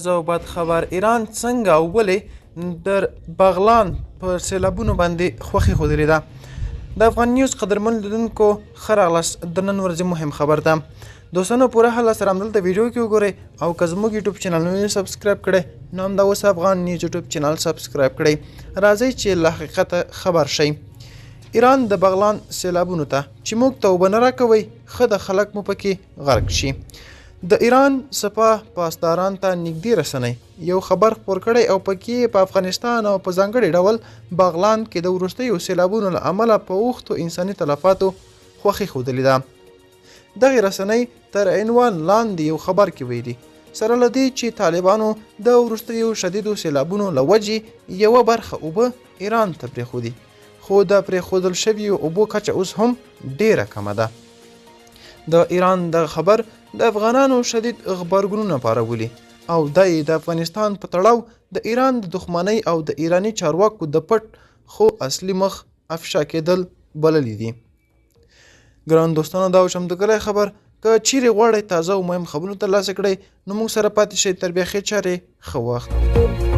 او بد خبر، ایران څنګه او ولې د بغلان په سیلابونو باندې خوښي ښودلې ده؟ د افغان نیوز قدرمن لیدونکو، ښه راغلاست د نن ورځې مهم خبر ته. دوستانو، پوره حاله سره همدلته ویډیو کې وګورئ او که زموږ یوټیوب چینل نه سبسکرایب کړئ نو همدا اوس افغان نیوز یوټیوب چینل سبسکرایب کړئ. راځئ چې له حقیقته خبر شئ. ایران د بغلان سیلابونو ته چې موږ ته اوبه نه راکوئ، ښه د خلک مو پکې غرق شي. د ایران سپاه پاسداران ته نږدې رسنۍ یو خبر خپور کړی او پکې په افغانستان او په ځانګړي ډول بغلان کې د وروستیو سیلابونو له امله په اوښتو انساني تلفاتو خوښي ښودلې ده. دغې رسنۍ تر عنوان لاندې یو خبر کې ویلي، سره له دې چې طالبانو د وروستیو شدیدو سیلابونو له وجې یوه برخه اوبه ایران ته پرېښودي، خو د پرېښودل شویو اوبو کچه اوس هم ډېره کمه ده. د ایران دغه خبر د افغانانو شدید غبرګونونه پارولي او دا یې د افغانستان په تړاو د ایران د دښمنۍ او د ایراني چارواکو د پټ خو اصلي مخ افشا کېدل بللي دي. ګران دوستانو، دا و چمتو خبر. که چیرې غواړئ تازه او مهم خبرونه ترلاسه کړئ نو موږ سره پاتې شئ. تر بیا ښې چارې، ښه وخت.